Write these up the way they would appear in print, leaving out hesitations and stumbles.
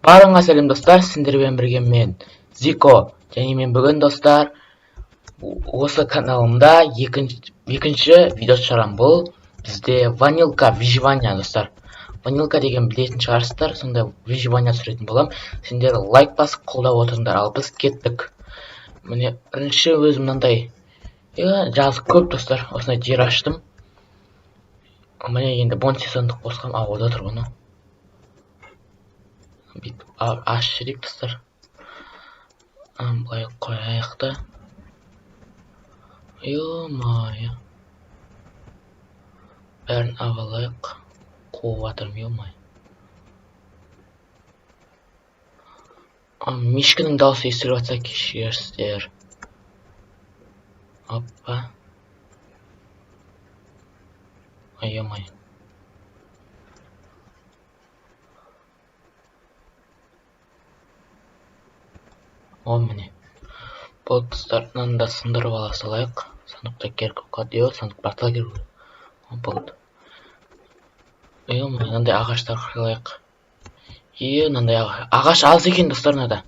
Барыңа сәлем, достар! Сендермен бірге мен, Зико, және мен бүгін, достар, осы каналымда екінші видео шығарамын. Бұл бізде ванилка выживания, достар. Ванилка деген білетін шығарсыздар, сондай выживания түсіретін боламын. Сендер лайк басып, қолдап отырыңдар. Ал біз кеттік. Міне, бірінші өзім мынандай, жазық көп, достар, осындай жер аштым. Міне, енді бонси сандық қосқам, ауада тұр ғой. Бүйтіп ашып жіберейік, достар. Былай қояйық та. Ё-моё, бәрін алып алайық. Қуып жатырмын, ё-моё. Мишканың дауысы естіліп жатса, кешірерсіздер. Оппа, ё-моё. О, міне, болды, достар. Мынаны да сындырып ала салайық. Сандықта керек болып қалады. Е, сандық портал керек. О, болды. Е, мынандай ағаштар қырылайық. Е, мынандай ағаш аз екен, достар, мынада.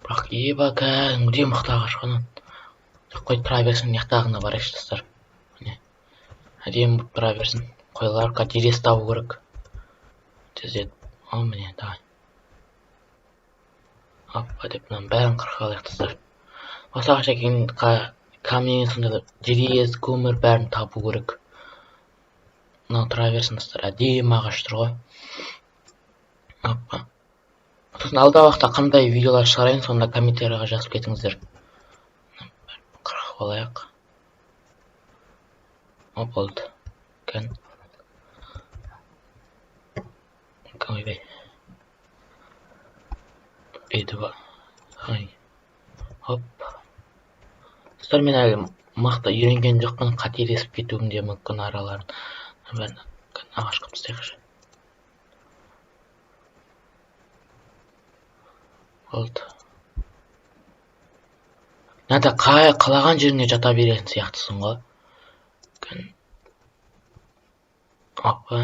Бірақ еба, кәдімгідей мықты ағаш қой мынау. Қой, тұра берсін. Мына жақтағына барайықшы, достар. Міне, әдемі болып тұра берсін. Қойлар желез табу керек тездетіп. О, міне, давай. Оппа деп, мынаның бәрін қырқып алайық, достар. Осы ағаш екен, камень, сондай желез, көмір, бәрін табу керек. Мынау тұра берсін, достар, әдемі ағаш тұр ғой. Оппа. Сосын алдағы уақытта қандай видеолар шығарайын, сонда комментарийға жазып кетіңіздер. Қырқып алайық. О, болды. Кән, ойбай, бүйтіп. Ай, хоп. Достар, мен әлі мықты үйренген жоқпын, қателесіп кетуім де мүмкін араларын. Бәрін ағаш қылып тастайықшы. Болды. Мынада қай қалаған жеріңе жата беретін сияқтысың ғой. Опа.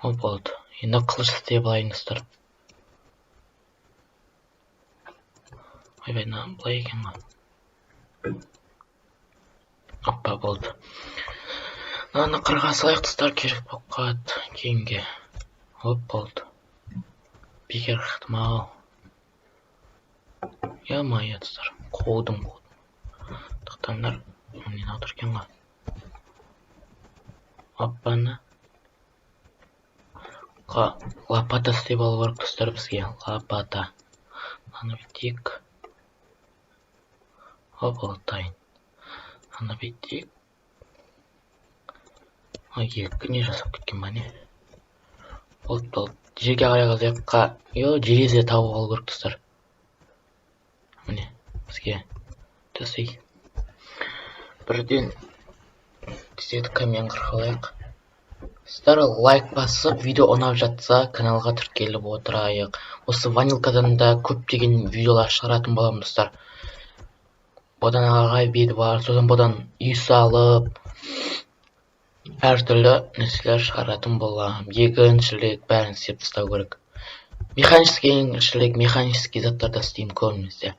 О, болды. Енді қылыш істеп алайын, достар. Ойбай, мына былай екен ғой. Оппа, болды. Мынаны қырға салайық, достар, керек болып қалады кейінге. Оп, болды. Бекер қырықтым ау. Ё-моё, достар, қудым, қудым. Тоқтаңдар, міне, мынау тұр екен ғой. Оппаны. Лопата істеп алу керек, достар, бізге. Лопата. Мынаны бүйтейік. Оп, болды, дайын. Мынаны бүйтейік. Ой, екі не жасап кеткен ба, не? Болды, болды. Жерге қарай қазайық. Е, железе тауып алу керек, достар. Міне, бізге төсей. Бірден тездетіп камень қырқып алайық. Достар, лайк басып, видео ұнап жатса, каналға тіркеліп отырайық. Осы ванилкадан да көптеген видеолар шығаратын боламын, достар. Бұдан ары қарай беті бар, сосын бұдан үй салып, әртүрлі нәрселер шығаратын боламын. Егіншілік, бәрін істеп тастау керек. Механический егіншілік, механический заттарды істеймін көбінесе.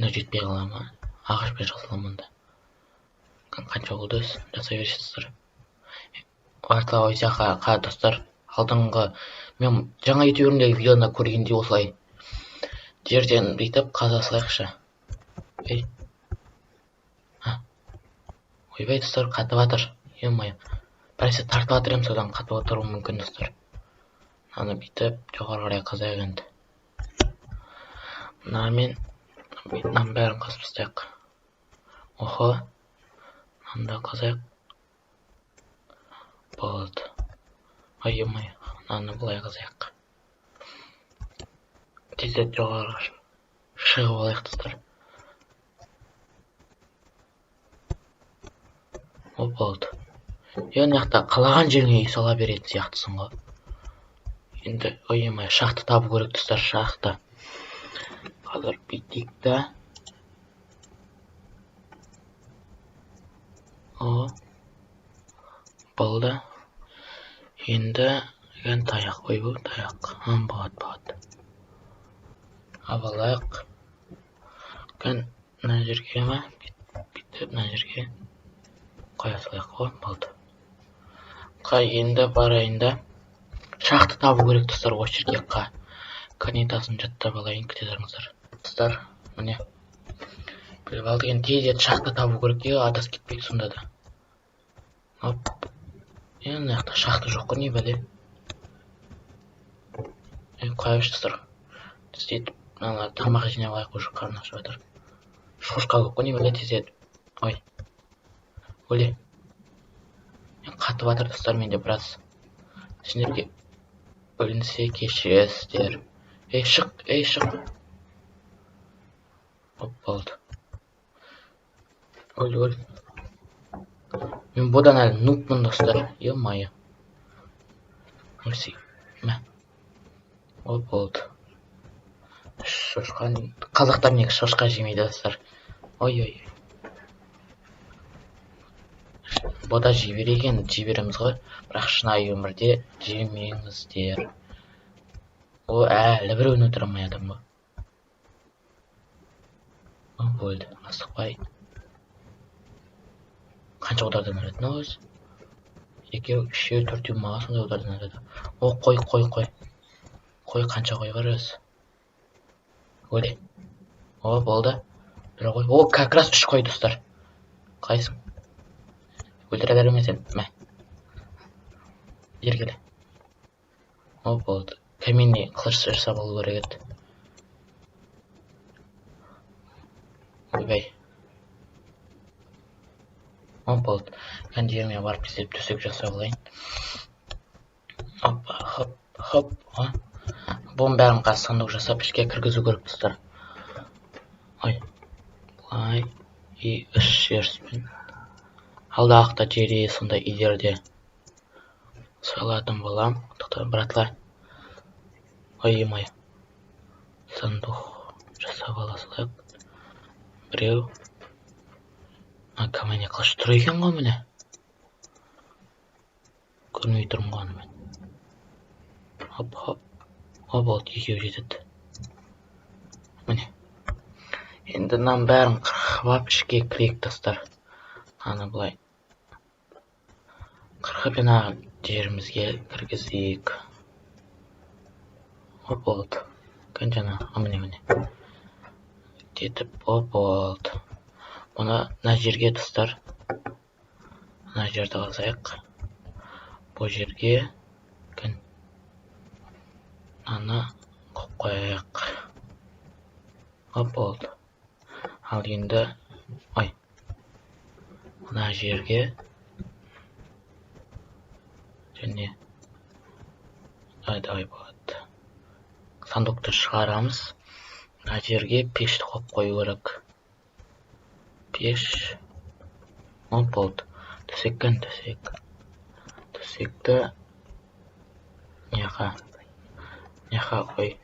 Енді жетпей қала ма? Ағашпен шыға саламын онда. Қанша болды өзі? Жасай берші, достар. Артыла қойса, достар, алдыңғы мен жаңа ютуберімдегі видеоны көргенде осылай жерден бүйтіп қаза салайықшы. Ей. Ойбай, достар, қатып жатыр. Ё-моё. Бір нәрсе тартып жатыр едім, содан қатып отыруы мүмкін, достар. Мынаны бүйтіп жоғары қарай қазайық енді. Мынамен мынаның бәрін қазып тастайық. Охо. Мынаны да қазайық. Болды. Ой, ё-моё, мынаны былай қазайық. Тездетіп жоғары шығып алайық, достар. О, болды. Е, мына жақта қалаған жеріңе үй сала беретін сияқтысың ғой. Енді, ой, ё-моё, шахта табу керек, достар, шахта. Қазір бүйтейік та. О. Болды. Енді таяқ, ойбу, таяқ. Болады, болады. Алып алайық. Мына жерге ма? Бүйтіп мына жерге қоя салайық қой, болды. Қай, енді барайын да. Шахта табу керек, достар, осы жерге конетасын жаттап алайын, күте тұрыңыздар. Достар, міне. Біліп алдық, енді тездетіп шахта табу керек, е, адасып кетпейік сонда да. Оп. Е, мына жақта шахта жоқ қой, не бәле. Е, қоя берші, достар. Тездетіп мыналар тамақ жинап алайық, уже қарным ашып жатыр. Шошқа көп қой, не бәле, тездетіп. Ой. Өле. Қатып жатыр, достар, менде біраз. Сендерге білінсе, кешіресіздер. Ей, шық, ей, шық. Оп, болды. Өл, өл. Мен бұдан әлі нубпын, достар. Ё-моё. Өлсей. Мә. О, болды. Шошқа, қазақтар негізі шошқа жемейді, достар. Ой, ой. Бода жей берейік енді, жей береміз ғой. Бірақ шынайы өмірде жемеңіздер. О, әлі біреуін өлтіре алмай жатырмын ғой. О, өлді. Асықпай. Қанша удардан өледі мынау өзі? Екеу, үшеу, төртеу ма, сондай удардан өледі. О, қой, қой, қой. Қой, қанша қой бар өзі? Өле. О, болды. Бір қой. О, как раз үш қой, достар. Қалайсың? Өлтіре берме сен. Мә. Бері кел. О, болды. Каменный қылыш жасап алу керек еді. Ойбай. О, болды. Енді жеріме барып тездетіп төсек жасап алайын. Опа, хоп, хоп. Бұның бәрін қазір сундук жасап ішке кіргізу керек, достар. Ой. Былай и үш жеріспен. Алдағы уақытта жері сондай үйлерде салатын болам. Тоқта, братла. Ой, ё-моё. Сундук жасап ала салайық. Біреу. А, каменный қылыш тұр екен ғой, міне. Көрмей тұрмын ғой оны мен. Хоп, хоп. О, болды, екеуі жетеді. Міне. Енді мынаның бәрін қырқып алып ішке кірейік, достар. Аны былай қырқып жаңағы жерімізге кіргізейік. О, болды. Кән жаңағы, міне, міне. Жетіп, о, болды. Мұны мына жерге, достар, мына жерді қазайық. Бұл жерге кән мынаны қойып қояйық. О, болды. Ал енді, ой, мына жерге және ай, давай, болады. Сундукты шығарамыз. Мына жерге пешті қойып қою керек. Пеш. О, болды. Төсек, кән төсек. Төсекті мыняқа, мыняқа қой.